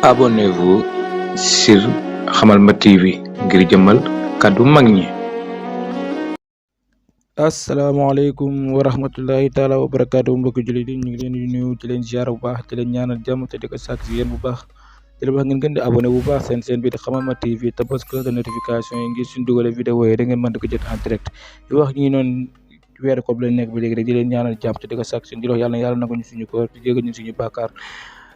Abonnez-vous sur Hamalma TV ngir jëmmal kàddu mag ñi. asalaamaaleykum wa rahmatullahi taala wa barakaatu mbokki jullit yi ñu ngi leen di nuyu di leen ziar bu baax di leen ñaanal jàmm te di ko sàkk si yéen bu baax di leen wax ngeen gën di abonné bu baax seen bi di Hamalma TV te bës cloche de notification yi ngir suñu dugalee vidéo yi da ngeen mën di ko jot en direct di wax ñi noonu weeru koor bi lañ nekk ba léegi rek di leen ñaanal jàmm te di ko sàkk suñu di wax yàlla na ko ñu suñu koor di jégal ñu suñu bàkkaar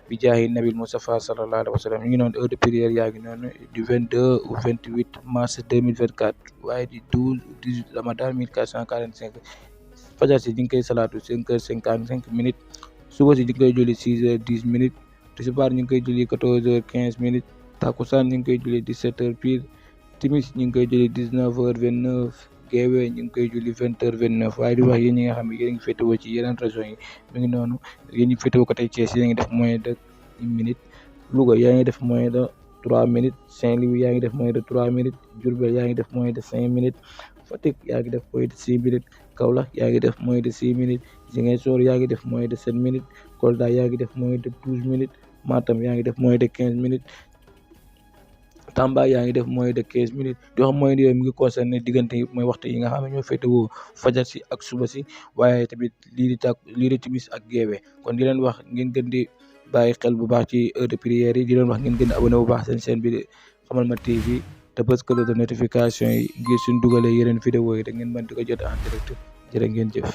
bi jaahi nabil Mustafa sallallahu alayhi wa sallam ñu ngi noonu heure de prière yaa ngi noonu du 22 au 28 mars 2024 waaye di 12 18 ramadan 1445 fajar si ñu ngi koy salaatu 5h55 suba si ñu ngi koy julli 6h10 tisbaar ñu ngi koy julli 14h15 takusaan ñu ngi koy julli 17h pile timis ñu ngi koy julli 19h29 geewee ñu ngi koy julli 20h29 waaye di wax yéen ñi nga xam ne yéen a ngi féetewoo ci yeneen régions yi mi ngi noonu yéen ñi féetewoo côté Thiès yéen a ngi def moins de 1 minute Louga yaa ngi def moins de 3 minutes Saint-Louis yaa ngi def moins de 3 minutes Diourbel yaa ngi def moins de 5 minutes Fatick yaa ngi def moins de 6 minutes Kaolack yaa ngi def moins de 6 minutes Ziguinchor yaa ngi def moins de 7 minutes Kolda yaa ngi def moins de 12 minutes Matam yaa ngi def moins de 15 minutes Tamba yaa ngi def moins de 15 minutes di wax mooy yooyu mi ngi concerné diggante yi mooy waxtu yi nga xam ne ñoo féetewoo fajar si ak suba si waaye tamit lii di timis ak geewee kon di leen wax ngeen gën di bàyyi xel bu baax ci heure de prière yi di leen wax ngeen gën di abonné bu baax seen bi di Hamalma TV te bës cloche de notification yi ngir suñ dugalee yeneen vidéo yi da ngeen mën di ko jot en direct jërë ngeen jëf